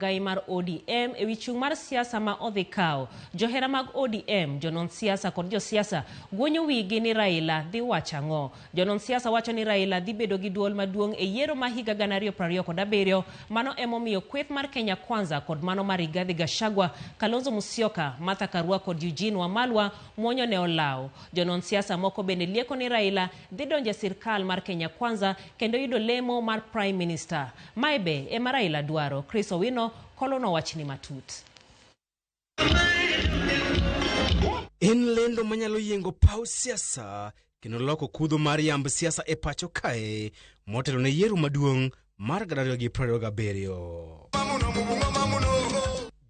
Gai mar ODM ewi chung' mar siasa ma odhi kawo. Johera mag ODM, jonon siasa kod josiasa guonyo wigi ni Raila dhi wacho ang'o. Jonon siasa wacho ni Raila dhi bedo gi duol maduong' e yiero ma higa 2027. Mano emomiyo kweth mar Kenya Kwanza kod mano mar Rigathi Gachagua, Kalonzo Musyoka, Martha Karua kod Eugene Wamalwa muonyo ne olaw. Jonon siasa moko bende lieko ni Raila dhi donjo e sirkal mar Kenya Kwanza kendo yudo lemo mar Prime Minister. Mae be ema Raila dwaro. Chris Owino kolono wachni matut. En lendo manyalo yiengo paw siasa kendo loko kudho mar yamb siasa e pacho kae motelo ne yiero maduong' mar 2027.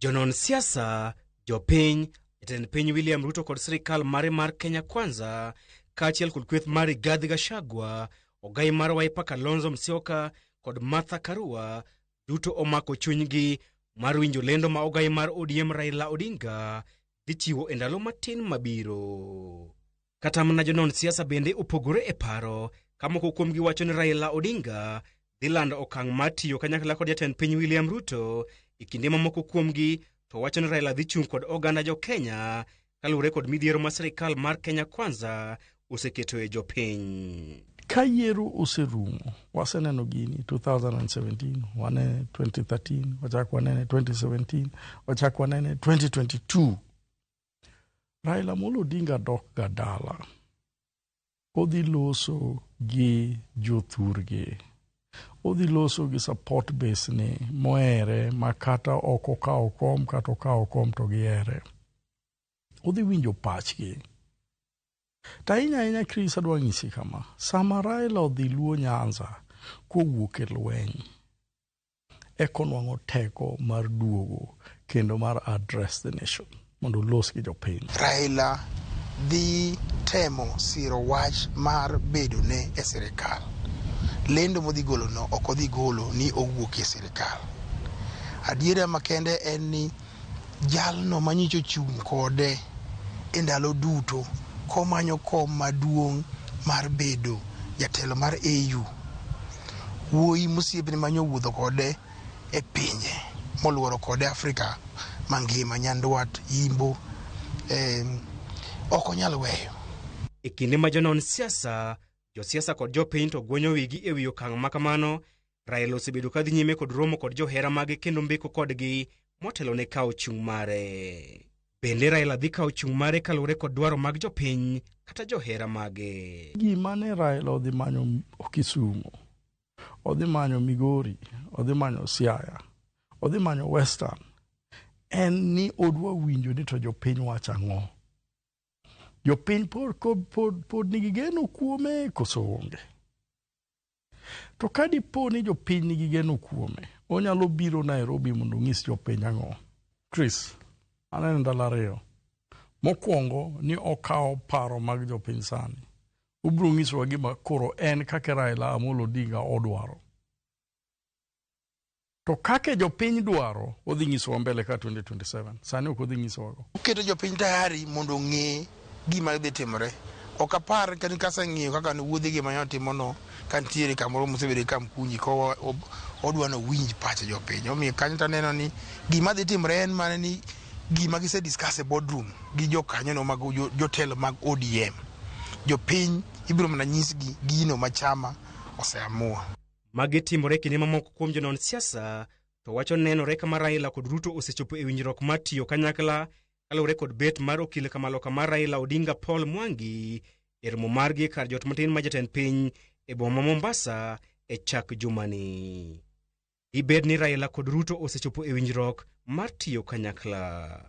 Jonon siasa, jopiny, jatend piny William Ruto kod sirikal mare mar Kenya Kwanza kaachiel kod kweth mar Rigathi Gachagua, ogai mar Wiper Kalonzo Musyoka kod Martha Karua duto omako chunygi mar winjo lendo ma ogai mar ODM Raila Odinga dhi chiwo e ndalo matin mabiro. Kata mana jonon siasa bende opogore e paro ka moko kuomgi wacho ni Raila Odinga dhi lando okang' mar tiyo kanyakla kod jatend piny William Ruto e kinde ma moko kuomgi to wacho ni Raila dhi chung' kod oganda jo Kenya kaluwore kod midhiero ma sirikal mar Kenya Kwanza oseketoe jopiny. Ka yiero oserumo, waseneno gini 2017, wanene 2013, wachak wanene 2017, wachak wanene 2022. Raila Amolo Odinga dok ga dala. Odhi loso gi jothurgi. Odhi loso gi support base ni mohere ma kata ok okawo kom kata okawo kom to gihere. Odhi winjo pachgi. To ahinya ahinya Chris adwa nyisi kama, sama Raila odhi Luo Nyanza kowuok e lweny, eka onwang'o teko mar duogo kendo mar address the nation mondo olos gi jopiny. Raila dhi temo siro wach mar bedone e sirikal. Lendo modhi golono ok odhi golo ni owuok e sirikal. Adiera makende en ni jalno manyicho ochung' kode e ndalo duto komanyo kom maduong' mar bedo jatelo mar AU, wuoyi mosiepne manyo wuotho kode e pinje moluoro kode Afrika mangima, Nyandwat, Yimbo, ok onyal weyo. E kinde ma jonon siasa, josiasa kod jopiny to guonyo wigi e wi okang' ma kamano, Raila osebedo ka dhi nyime kod romo kod johera mage kendo mbeko kodgi motelo ne kawo chung' mare. Bende Raila dhi kawo chung' mare kaluwore kod dwaro mag jopiny kata johera mage. Gima ne Raila odhi manyo Kisumu, odhi manyo Migori, odhi manyo Siaya, odhi manyo Western, en ni odwa winjo ni to jopiny wacho ang'o. Jopiny pod nigi geno kuome koso onge. To ka dipo ni jopiny nigi geno kuome, onyalo biro Nairobi mondo onyis jopiny ang'o. Chris, aneno ndalo ariyo. Mokwongo ni okawo paro mag jopiny sani. Obiro nyisowa gima koro en kaka Raila Amolo Odinga odwaro. To kaka jopiny dwaro, odhi nyisowa mbele ka 2027. Sani ok odhi nyisowago. Oketo jopiny tayari mondo ong'e gima dhi timore. Ok apar kata kaseng'iyo kaka wuodhe gi mane otimono ka nitiere kamoro mosebedo Kamkunji ko odwa ni owinj pach jopiny. Omiyo kanyo to aneno ni gima dhi timore en mana ni gima gise discuss e boardroom gi jokanyono mag jotelo mag ODM. Jopiny ibiro mana nyisgi gino ma chama oseamua. Magi timore kinde ma moko kuom jonon siasa to wacho nenore kama Raila kod Ruto osechopo e winjruok mar tiyo kanyakla kaluwore kod bet mar okil kamaloka mar Raila Odinga Paul Mwangi e romo margi kar jot matin ma jatend piny e boma ma Mombasa e chak jumani. Dibed ni Raila kod Ruto osechopo e winjruok mar tiyo kanyakla.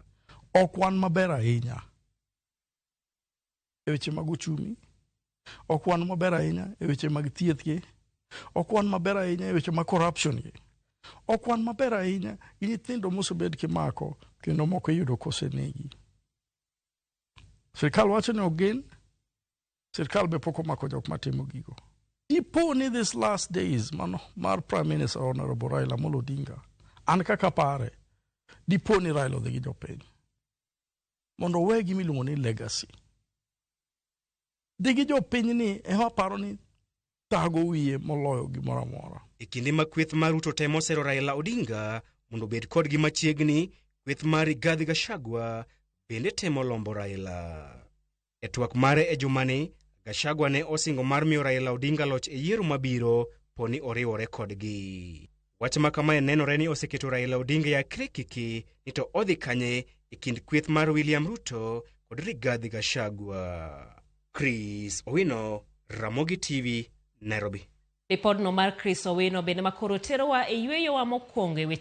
Ok wan maber ahinya e weche mag uchumi, ok wan maber ahinya e weche mag thieth gi, ok wan maber ahinya e weche mag corruption gi, ok wan maber ahinya gi nyithindo mosebed kimako kendo moko iyudo kosenegi. Sirkal wacho ni ok gin, sirkal be pok omako jok matimo gigo. Dipo ni this last days mano mar Prime Minister Honorable Raila Amolo Odinga, an kaka pare, dipo ni Raila odhi gi jopiny mondo owe gima iluongo ni legacy. Dhi gi jopiny ni ema paro ni thago wiye moloyo gimoro amora. E kinde ma kweth mar Ruto temo sero Raila Odinga mondo obed kodgi machiegni, kweth mar Rigathi Gachagua bende temo lombo Raila. E twak mare e jumani, Gachagua ne osingo mar miyo Raila Odinga loch e yiero mabiro poni oriwore kodgi. Wach ma kamae nenore ni oseketo Raila Odinga e akirikiki ni to odhi kanye e kind kweth mar William Ruto kod Rigathi Gachagua. Chris Owino, Ramogi TV, Nairobi. Ripodno mar Chris Owino bende makoro terowa e yweyowa mokwongo e weche.